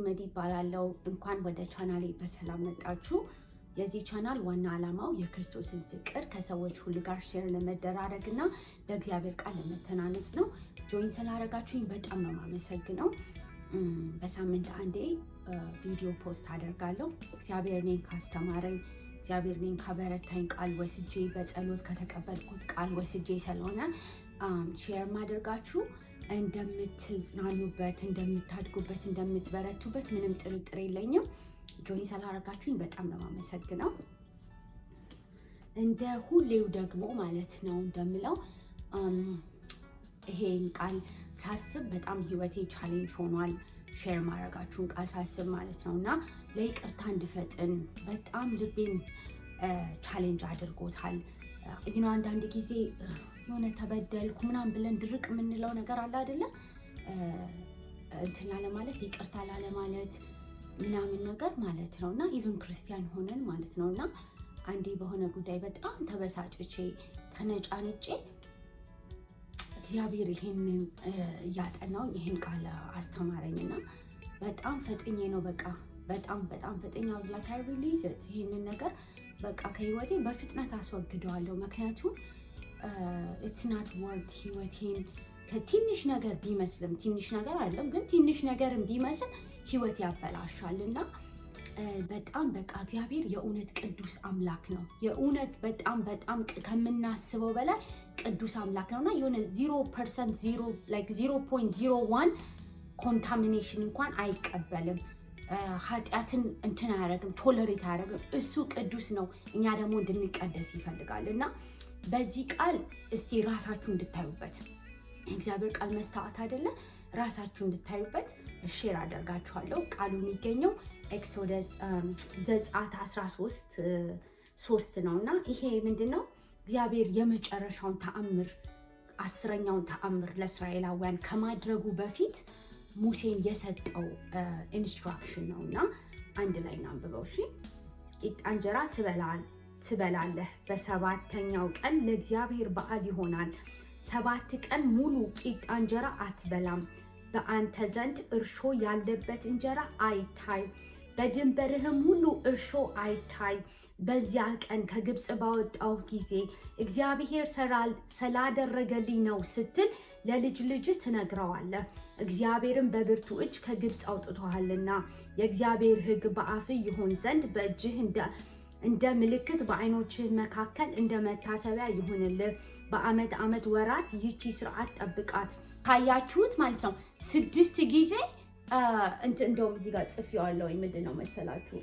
መዲ እባላለው። እንኳን ወደ ቻናሌ በሰላም መጣችሁ። የዚህ ቻናል ዋና ዓላማው የክርስቶስን ፍቅር ከሰዎች ሁሉ ጋር share ለመደራረግ እና በእግዚአብሔር ቃል ለመተናነጽ ነው። Join ስላደረጋችሁኝ በጣም ነው የማመሰግነው። በሳምንት አንዴ ቪዲዮ post አደርጋለሁ። እግዚአብሔር እኔን ካስተማረኝ፣ እግዚአብሔር እኔን ካበረታኝ ቃል ወስጄ፣ በጸሎት ከተቀበልኩት ቃል ወስጄ ስለሆነ share ማደርጋችሁ እንደምትጽናኑበት፣ እንደምታድጉበት፣ እንደምትበረቱበት ምንም ጥርጥር የለኝም። Join ስላደረጋችሁኝ በጣም ነው የማመሰግነው። እንደ ሁሌው ደግሞ ማለት ነው እንደምለው ይሄን ቃል ሳስብ በጣም ህይወቴ challenge ሆኗል። Share ማድረጋችሁን ቃል ሳስብ ማለት ነው እና ለይቅርታ እንድፈጥን በጣም ልቤን challenge አድርጎታል። አንዳንድ ጊዜ የሆነ ተበደልኩ ምናምን ብለን ድርቅ የምንለው ነገር አለ አይደለ? እንትን ላለማለት፣ ይቅርታ ላለማለት ምናምን ነገር ማለት ነው እና even ክርስቲያን ሆነን ማለት ነው። እና አንዴ በሆነ ጉዳይ በጣም ተበሳጭቼ ተነጫንጬ እግዚአብሔር ይሄንን እያጠናውኝ ይሄን ቃል አስተማረኝና በጣም ፈጥኜ ነው፣ በቃ በጣም በጣም ፈጥኜ like I release ይሄንን ነገር በቃ ከህይወቴ በፍጥነት አስወግደዋለሁ። ምክንያቱም it's not worth ህይወቴን ከትንሽ ነገር ቢመስልም፣ ትንሽ ነገር አይደለም ግን ትንሽ ነገርን ቢመስል ህይወት ያበላሻል። እና በጣም በቃ እግዚአብሔር የእውነት ቅዱስ አምላክ ነው። የእውነት በጣም በጣም ከምናስበው በላይ ቅዱስ አምላክ ነው እና የሆነ 0% zero like 0.01 contamination እንኳን አይቀበልም። ኃጢአትን እንትን አያደርግም፣ tolerate አያደርግም። እሱ ቅዱስ ነው፣ እኛ ደግሞ እንድንቀደስ ይፈልጋል። እና በዚህ ቃል እስቲ ራሳችሁ እንድታዩበት፣ የእግዚአብሔር ቃል መስታወት አይደለ? ራሳችሁ እንድታዩበት share አደርጋችኋለሁ። ቃሉ የሚገኘው Exodus ዘጸአት 13:3 ነው። እና ይሄ ምንድን ነው? እግዚአብሔር የመጨረሻውን ተአምር፣ 10ኛውን ተአምር ለእስራኤላውያን ከማድረጉ በፊት ሙሴን የሰጠው instruction ነው። እና አንድ ላይ እናንብበው። እሺ፣ ቂጣ እንጀራ ትበላለህ። በሰባተኛው ቀን ለእግዚአብሔር በዓል ይሆናል። 7 ቀን ሙሉ ቂጣ እንጀራ አትበላም። በአንተ ዘንድ እርሾ ያለበት እንጀራ አይታይ፣ በድንበርህም ሁሉ እርሾ አይታይ። በዚያ ቀን ከግብፅ ባወጣሁህ ጊዜ እግዚአብሔር ስላደረገልኝ ነው ስትል ለልጅ ልጅህ ትነግረዋለህ። እግዚአብሔርም በብርቱ እጅ ከግብፅ አውጥቶሃልና። የእግዚአብሔር ሕግ በአፍህ ይሆን ዘንድ በእጅህ እንደ ምልክት በዓይኖችህ መካከል እንደ መታሰቢያ ይሁንልህ። በዓመት ዓመት ወራት ይህቺ ስርዓት ጠብቃት። ካያችሁት ማለት ነው ስድስት ጊዜ እንደውም እዚህ ጋር ጽፌዋለሁ። ምንድን ነው መሰላችሁ?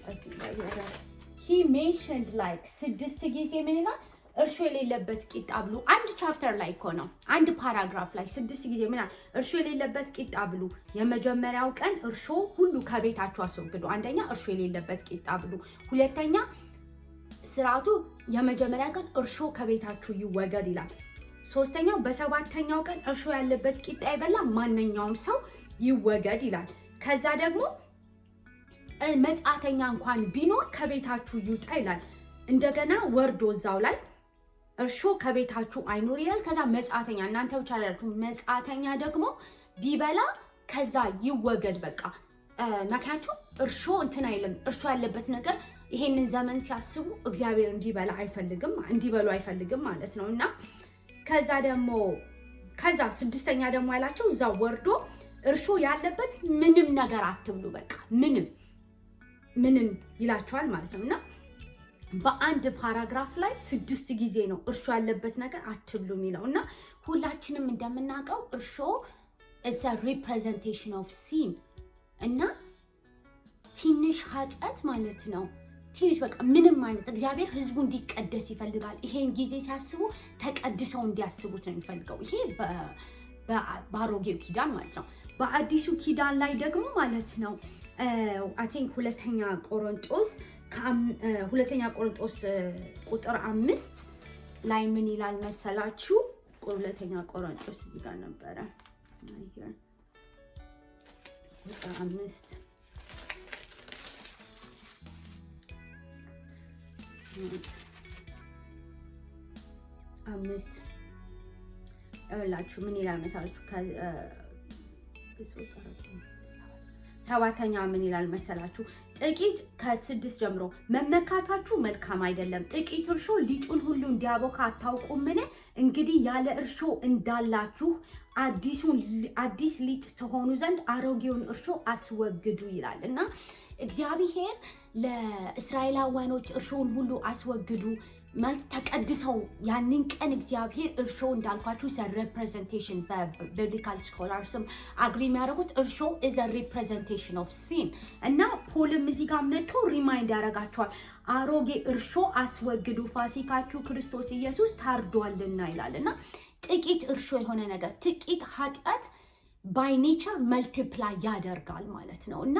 He mentioned like ስድስት ጊዜ ምን ይላል? እርሾ የሌለበት ቂጣ ብሉ። አንድ chapter ላይ እኮ ነው፣ አንድ paragraph ላይ ስድስት ጊዜ ምን? እርሾ የሌለበት ቂጣ ብሉ። የመጀመሪያው ቀን እርሾ ሁሉ ከቤታችሁ አስወግዱ። አንደኛ እርሾ የሌለበት ቂጣ ብሉ። ሁለተኛ ስርዓቱ የመጀመሪያ ቀን እርሾ ከቤታችሁ ይወገድ ይላል። ሶስተኛው በሰባተኛው ቀን እርሾ ያለበት ቂጣ የበላ ማንኛውም ሰው ይወገድ ይላል። ከዛ ደግሞ መጻተኛ እንኳን ቢኖር ከቤታችሁ ይውጣ ይላል። እንደገና ወርዶ እዛው ላይ እርሾ ከቤታችሁ አይኑር ይላል። ከዛ መጻተኛ፣ እናንተ ብቻ አይደላችሁ፣ መጻተኛ ደግሞ ቢበላ ከዛ ይወገድ በቃ። ምክንያቱም እርሾ እንትን አይልም። እርሾ ያለበት ነገር ይሄንን ዘመን ሲያስቡ እግዚአብሔር እንዲበላ አይፈልግም፣ እንዲበሉ አይፈልግም ማለት ነው። እና ከዛ ደግሞ ከዛ ስድስተኛ ደግሞ ያላቸው እዛው ወርዶ እርሾ ያለበት ምንም ነገር አትብሉ፣ በቃ ምንም ምንም ይላቸዋል ማለት ነው። እና በአንድ paragraph ላይ ስድስት ጊዜ ነው እርሾ ያለበት ነገር አትብሉ የሚለው። እና ሁላችንም እንደምናውቀው እርሾ it's representation of sin እና ትንሽ ኃጢአት ማለት ነው። ትንሽ በቃ ምንም አይነት፣ እግዚአብሔር ሕዝቡ እንዲቀደስ ይፈልጋል። ይሄን ጊዜ ሲያስቡ ተቀድሰው እንዲያስቡት ነው የሚፈልገው። ይሄ በአሮጌው ኪዳን ማለት ነው። በአዲሱ ኪዳን ላይ ደግሞ ማለት ነው I think ሁለተኛ ቆሮንጦስ ቁጥር 5 ላይ ምን ይላል መሰላችሁ? ሁለተኛ ቆሮንጦስ እዚህ ጋር ነበረ፣ ቁጥር 5፣ 5 እላችሁ ምን ይላል መሰላችሁ? ሰባተኛ ምን ይላል መሰላችሁ? ጥቂት ከ6 ጀምሮ፣ መመካታችሁ መልካም አይደለም። ጥቂት እርሾ ሊጡን ሁሉ እንዲያቦካ አታውቁምን? እንግዲህ ያለ እርሾ እንዳላችሁ አዲስ ሊጥ ትሆኑ ዘንድ አሮጌውን እርሾ አስወግዱ ይላል። እና እግዚአብሔር ለእስራኤላውያኖች እርሾውን ሁሉ አስወግዱ ማለት ተቀድሰው ያንን ቀን እግዚአብሔር እርሾ እንዳልኳችሁ representation፣ በ biblical scholars ም agree የሚያደርጉት እርሾ is representation of sin። እና ፖልም እዚህ ጋር መጥቶ remind ያደርጋቸዋል። አሮጌ እርሾ አስወግዱ፣ ፋሲካችሁ ክርስቶስ ኢየሱስ ታርዷልና ይላል። እና ጥቂት እርሾ የሆነ ነገር፣ ጥቂት ኃጢአት by nature multiply ያደርጋል ማለት ነው። እና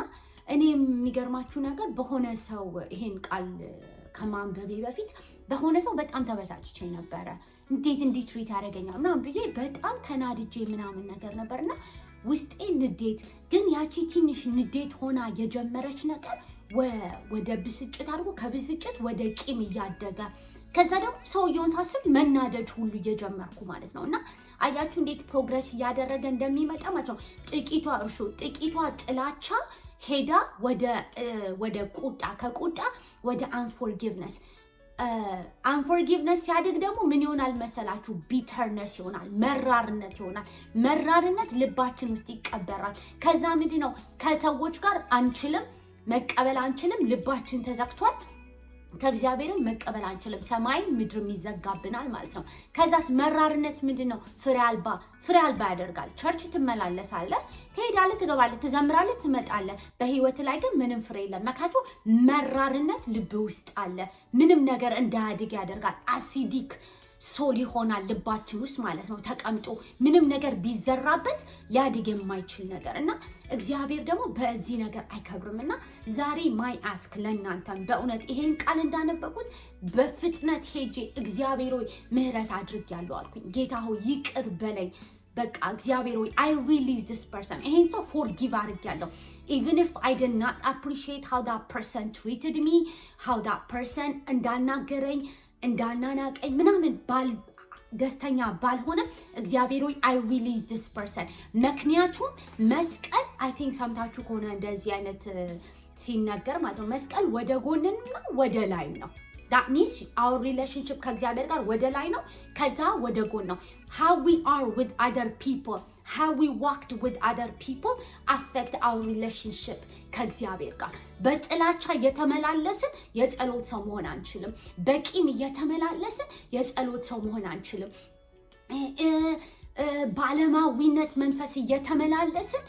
እኔ የሚገርማችሁ ነገር በሆነ ሰው፣ ይሄን ቃል ከማንበቤ በፊት በሆነ ሰው በጣም ተበሳጭቼ ነበረ። እንዴት እንዲህ treat ያደርገኛል ምናምን ብዬ በጣም ተናድጄ ምናምን ነገር ነበር። እና ውስጤ ንዴት፣ ግን ያቺ ትንሽ ንዴት ሆና የጀመረች ነገር ወደ ብስጭት አድርጎ ከብስጭት ወደ ቂም እያደገ ከዛ ደግሞ ሰውየውን ሳስብ መናደድ ሁሉ እየጀመርኩ ማለት ነው። እና አያችሁ እንዴት progress እያደረገ እንደሚመጣ ማለት ነው። ጥቂቷ እርሾ፣ ጥቂቷ ጥላቻ ሄዳ ወደ ቁጣ፣ ከቁጣ ወደ unforgiveness፣ unforgiveness ሲያድግ ደግሞ ምን ይሆናል መሰላችሁ? Bitterness ይሆናል፣ መራርነት ይሆናል። መራርነት ልባችን ውስጥ ይቀበራል። ከዛ ምንድን ነው? ከሰዎች ጋር አንችልም፣ መቀበል አንችልም፣ ልባችን ተዘግቷል። ከእግዚአብሔርም መቀበል አንችልም። ሰማይም ምድርም ይዘጋብናል ማለት ነው። ከዛስ መራርነት ምንድን ነው? ፍሬ አልባ ያደርጋል። Church ትመላለሳለህ፣ ትሄዳለህ፣ ትገባለህ፣ ትዘምራለህ፣ ትመጣለህ። በህይወት ላይ ግን ምንም ፍሬ የለም። ምክንያቱም መራርነት ልብ ውስጥ አለ። ምንም ነገር እንዳያድግ ያደርጋል። Acidic soil ይሆናል ልባችን ውስጥ ማለት ነው ተቀምጦ፣ ምንም ነገር ቢዘራበት ሊያድግ የማይችል ነገር። እና እግዚአብሔር ደግሞ በዚህ ነገር አይከብርም። እና ዛሬ my ask ለእናንተም፣ በእውነት ይሄን ቃል እንዳነበብኩት በፍጥነት ሄጄ እግዚአብሔር ሆይ ምህረት አድርጌያለሁ አልኩኝ። ጌታ ሆይ ይቅር በለኝ። በቃ እግዚአብሔር ሆይ I release this person፣ ይሄን ሰው forgive አድርጌያለሁ። Even if I did not appreciate how that person treated me, how that person እንዳናገረኝ፣ እንዳናናቀኝ ምናምን ባል ደስተኛ ባልሆንም እግዚአብሔር ሆይ I release this person። ምክንያቱም መስቀል፣ I think ሰምታችሁ ከሆነ እንደዚህ አይነት ሲነገር ማለት ነው፣ መስቀል ወደ ጎንና ወደ ላይም ነው። That means our relationship ከእግዚአብሔር ጋር ወደ ላይ ነው፣ ከዛ ወደ ጎን ነው። How we are with other people, how we walked with other people affect our relationship ከእግዚአብሔር ጋር። በጥላቻ እየተመላለስን የጸሎት ሰው መሆን አንችልም። በቂም እየተመላለስን የጸሎት ሰው መሆን አንችልም። በዓለማዊነት መንፈስ እየተመላለስን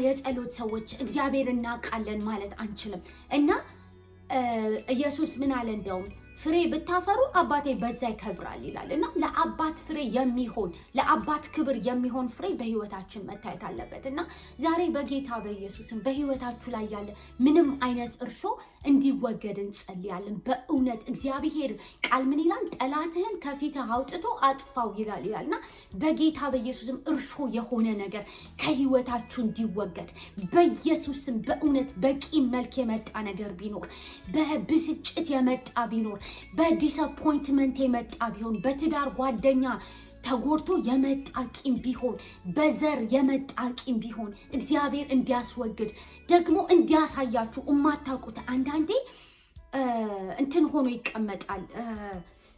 የጸሎት ሰዎች፣ እግዚአብሔር እናውቃለን ማለት አንችልም። እና ኢየሱስ ምን አለ? እንደውም ፍሬ ብታፈሩ አባቴ በዛ ይከብራል ይላል። እና ለአባት ፍሬ የሚሆን፣ ለአባት ክብር የሚሆን ፍሬ በህይወታችን መታየት አለበት። እና ዛሬ በጌታ በኢየሱስ ስም በህይወታችሁ ላይ ያለ ምንም አይነት እርሾ እንዲወገድ እንጸልያለን። በእውነት እግዚአብሔር ቃል ምን ይላል? ጠላትህን ከፊትህ አውጥቶ አጥፋው ይላል። እና በጌታ በኢየሱስ ስም እርሾ የሆነ ነገር ከህይወታችሁ እንዲወገድ በኢየሱስ ስም፣ በእውነት በቂም መልክ የመጣ ነገር ቢኖር፣ በብስጭት የመጣ ቢኖር፣ በ disappointment የመጣ ቢሆን፣ በትዳር ጓደኛ ተጎድቶ የመጣ ቂም ቢሆን፣ በዘር የመጣ ቂም ቢሆን እግዚአብሔር እንዲያስወግድ፣ ደግሞ እንዲያሳያችሁ። እማታውቁት አንዳንዴ እንትን ሆኖ ይቀመጣል።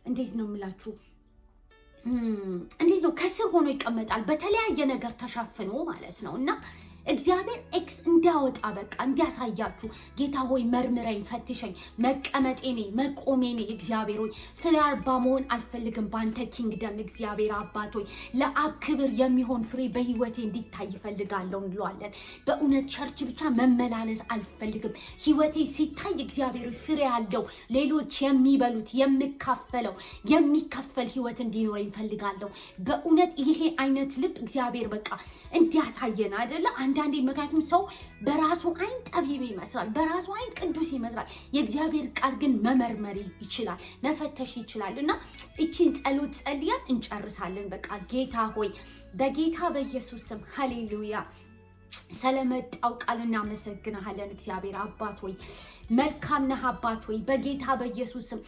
እንዴት ነው የምላችሁ? እንዴት ነው፣ ከስር ሆኖ ይቀመጣል፣ በተለያየ ነገር ተሸፍኖ ማለት ነው። እና እግዚአብሔር ኤክስ እንዲያወጣ፣ በቃ እንዲያሳያችሁ፣ ጌታ ሆይ መርምረኝ፣ ፈትሸኝ፣ መቀመጤ ነኝ፣ መቆሜ ነኝ። እግዚአብሔር ሆይ ፍሬ አልባ መሆን አልፈልግም በአንተ kingdom። እግዚአብሔር አባት ሆይ ለአብ ክብር የሚሆን ፍሬ በህይወቴ እንዲታይ እፈልጋለሁ እንለዋለን። በእውነት church ብቻ መመላለስ አልፈልግም። ህይወቴ ሲታይ እግዚአብሔር ሆይ ፍሬ ያለው፣ ሌሎች የሚበሉት፣ የምካፈለው፣ የሚከፈል ህይወት እንዲኖረኝ እፈልጋለሁ። በእውነት ይሄ አይነት ልብ እግዚአብሔር በቃ እንዲያሳየን አይደለ አንዳንዴ። ምክንያቱም ሰው በራሱ አይን ጠቢብ ይመስላል፣ በራሱ አይን ቅዱስ ይመስላል። የእግዚአብሔር ቃል ግን መመርመር ይችላል፣ መፈተሽ ይችላል። እና እቺን ጸሎት ጸልያን እንጨርሳለን። በቃ ጌታ ሆይ በጌታ በኢየሱስ ስም ሃሌሉያ፣ ስለመጣው ቃል እናመሰግንሃለን። እግዚአብሔር አባት ሆይ መልካም ነህ። አባት ሆይ በጌታ በኢየሱስ ስም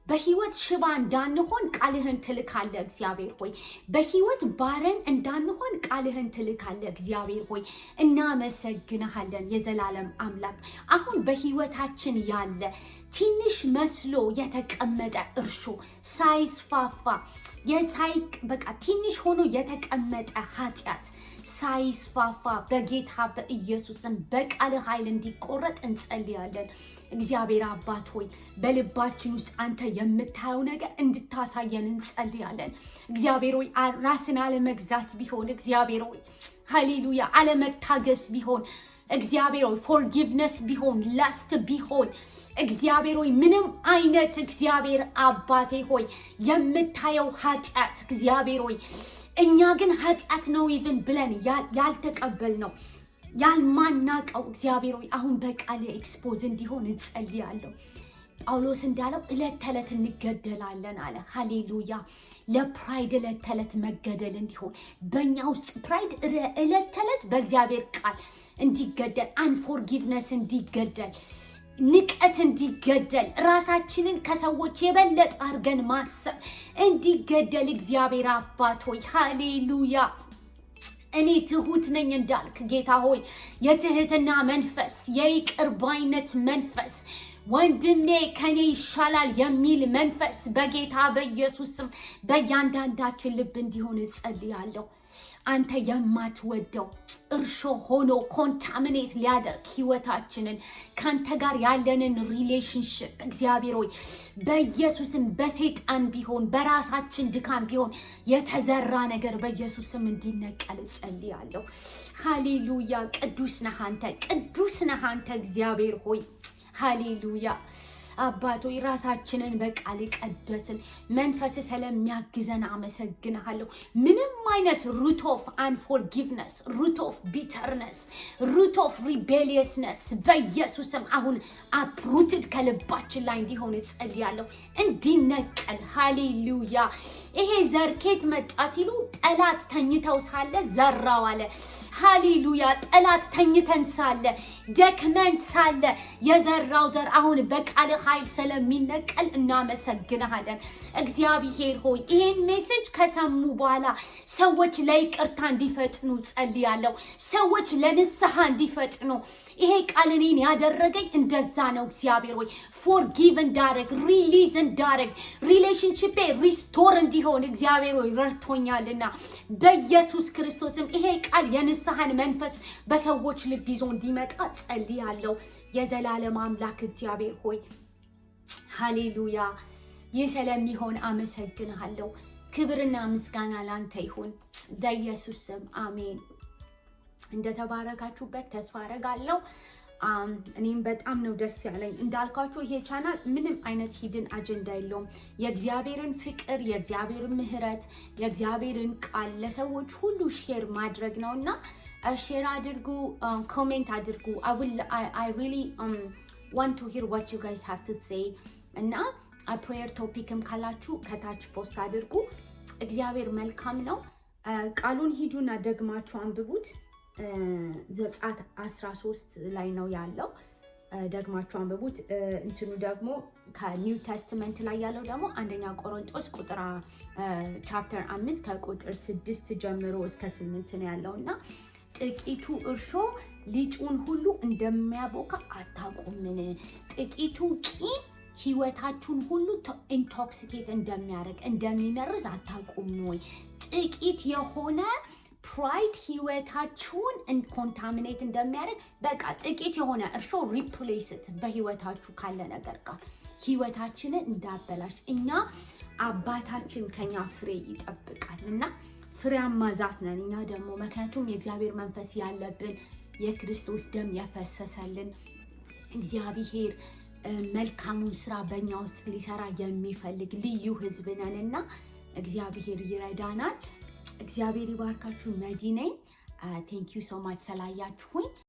በህይወት ሽባ እንዳንሆን ቃልህን ትልካለህ እግዚአብሔር ሆይ። በህይወት barren እንዳንሆን ቃልህን ትልካለህ እግዚአብሔር ሆይ። እናመሰግንሃለን የዘላለም አምላክ። አሁን በህይወታችን ያለ ትንሽ መስሎ የተቀመጠ እርሾ፣ ሳይስፋፋ የሳይቅ በቃ ትንሽ ሆኖ የተቀመጠ ኃጢአት ሳይስፋፋ በጌታ በኢየሱስ ስም በቃልህ ኃይል እንዲቆረጥ እንጸልያለን። እግዚአብሔር አባት ሆይ፣ በልባችን ውስጥ አንተ የምታየው ነገር እንድታሳየን እንጸልያለን። እግዚአብሔር ሆይ፣ ራስን አለመግዛት ቢሆን፣ እግዚአብሔር ሆይ፣ ሃሌሉያ፣ አለመታገስ ቢሆን፣ እግዚአብሔር ሆይ፣ forgiveness ቢሆን፣ lust ቢሆን፣ እግዚአብሔር ሆይ፣ ምንም አይነት፣ እግዚአብሔር አባቴ ሆይ፣ የምታየው ኃጢአት፣ እግዚአብሔር ሆይ፣ እኛ ግን ኃጢአት ነው even ብለን ያልተቀበልነው፣ ያልማናቀው፣ እግዚአብሔር ሆይ፣ አሁን በቃልህ expose እንዲሆን እጸልያለሁ። ጳውሎስ እንዳለው ዕለት ተዕለት እንገደላለን አለ። ሃሌሉያ። ለ pride ዕለት ተዕለት መገደል እንዲሆን፣ በእኛ ውስጥ pride ዕለት ተዕለት በእግዚአብሔር ቃል እንዲገደል፣ unforgiveness እንዲገደል፣ ንቀት እንዲገደል፣ ራሳችንን ከሰዎች የበለጠ አድርገን ማሰብ እንዲገደል፣ እግዚአብሔር አባት ሆይ፣ ሃሌሉያ፣ እኔ ትሁት ነኝ እንዳልክ ጌታ ሆይ፣ የትህትና መንፈስ፣ የይቅር ባይነት መንፈስ፣ ወንድሜ ከኔ ይሻላል የሚል መንፈስ በጌታ በኢየሱስ ስም በእያንዳንዳችን ልብ እንዲሆን እጸልያለሁ። አንተ የማትወደው እርሾ ሆኖ contaminate ሊያደርግ ህይወታችንን፣ ከአንተ ጋር ያለንን relationship፣ እግዚአብሔር ሆይ፣ በኢየሱስ ስም በሴጣን ቢሆን፣ በራሳችን ድካም ቢሆን የተዘራ ነገር በኢየሱስ ስም እንዲነቀል እጸልያለሁ። ሃሌሉያ! ቅዱስ ነህ አንተ፣ ቅዱስ ነህ አንተ እግዚአብሔር ሆይ። ሃሌሉያ። አባት ሆይ፣ ራሳችንን በቃልህ ቀደስን። መንፈስህ ስለሚያግዘን አመሰግንሃለሁ። ምንም አይነት root of unforgiveness፣ root of bitterness፣ root of rebelliousness በኢየሱስ ስም አሁን uprooted ከልባችን ላይ እንዲሆን እጸልያለሁ፣ እንዲነቀል። ሃሌሉያ። ይሄ ዘር ኬት መጣ ሲሉ ጠላት ተኝተው ሳለ ዘራው አለ። ሃሌሉያ። ጠላት ተኝተን ሳለ፣ ደክመን ሳለ የዘራው ዘር አሁን በቃልህ ኃይል ስለሚነቀል እናመሰግንሃለን። እግዚአብሔር ሆይ፣ ይህን message ከሰሙ በኋላ ሰዎች ለይቅርታ እንዲፈጥኑ ጸልያለሁ። ሰዎች ለንስሐ እንዲፈጥኑ። ይሄ ቃል እኔን ያደረገኝ እንደዛ ነው። እግዚአብሔር ሆይ፣ forgive እንዳረግ፣ release እንዳረግ፣ relationship ኤ restore እንዲሆን እግዚአብሔር ሆይ ረድቶኛልና በኢየሱስ ክርስቶስ ስም ይሄ ቃል የንስሐን መንፈስ በሰዎች ልብ ይዞ እንዲመጣ ጸልያለሁ። የዘላለም አምላክ እግዚአብሔር ሆይ፣ ሃሌሉያ፣ ይህ ስለሚሆን አመሰግንሃለሁ። ክብርና ምስጋና ላንተ ይሁን በኢየሱስ ስም አሜን። እንደተባረካችሁበት ተስፋ አረጋለሁ። እኔም በጣም ነው ደስ ያለኝ። እንዳልኳችሁ ይሄ ቻናል ምንም አይነት hidden agenda የለውም። የእግዚአብሔርን ፍቅር፣ የእግዚአብሔርን ምሕረት፣ የእግዚአብሔርን ቃል ለሰዎች ሁሉ share ማድረግ ነው እና share አድርጉ፣ comment አድርጉ። I really want to hear what you guys have to say እና prayer topic ም ካላችሁ ከታች post አድርጉ። እግዚአብሔር መልካም ነው። ቃሉን ሂዱና ደግማችሁ አንብቡት። ዘጸአት 13 ላይ ነው ያለው። ደግማችሁ አንብቡት። እንትኑ ደግሞ ከ New Testament ላይ ያለው ደግሞ አንደኛ ቆሮንጦስ ቁጥር chapter 5 ከቁጥር 6 ጀምሮ እስከ 8 ነው ያለው። እና ጥቂቱ እርሾ ሊጡን ሁሉ እንደሚያቦካ አታውቁምን? ጥቂቱ ቂም ህይወታችሁን ሁሉ intoxicate እንደሚያደርግ፣ እንደሚመርዝ አታውቁም ወይ? ጥቂት የሆነ pride ህይወታችሁን contaminate እንደሚያደርግ፣ በቃ ጥቂት የሆነ እርሾ replace it በህይወታችሁ ካለ ነገር ጋር ህይወታችንን እንዳበላሽ። እኛ አባታችን ከኛ ፍሬ ይጠብቃል እና ፍሬያማ ዛፍ ነን እኛ ደግሞ፣ ምክንያቱም የእግዚአብሔር መንፈስ ያለብን፣ የክርስቶስ ደም የፈሰሰልን፣ እግዚአብሔር መልካሙን ስራ በእኛ ውስጥ ሊሰራ የሚፈልግ ልዩ ህዝብ ነን እና እግዚአብሔር ይረዳናል። እግዚአብሔር ይባርካችሁ። መዲ ነኝ። Thank you so much ስላያችሁኝ።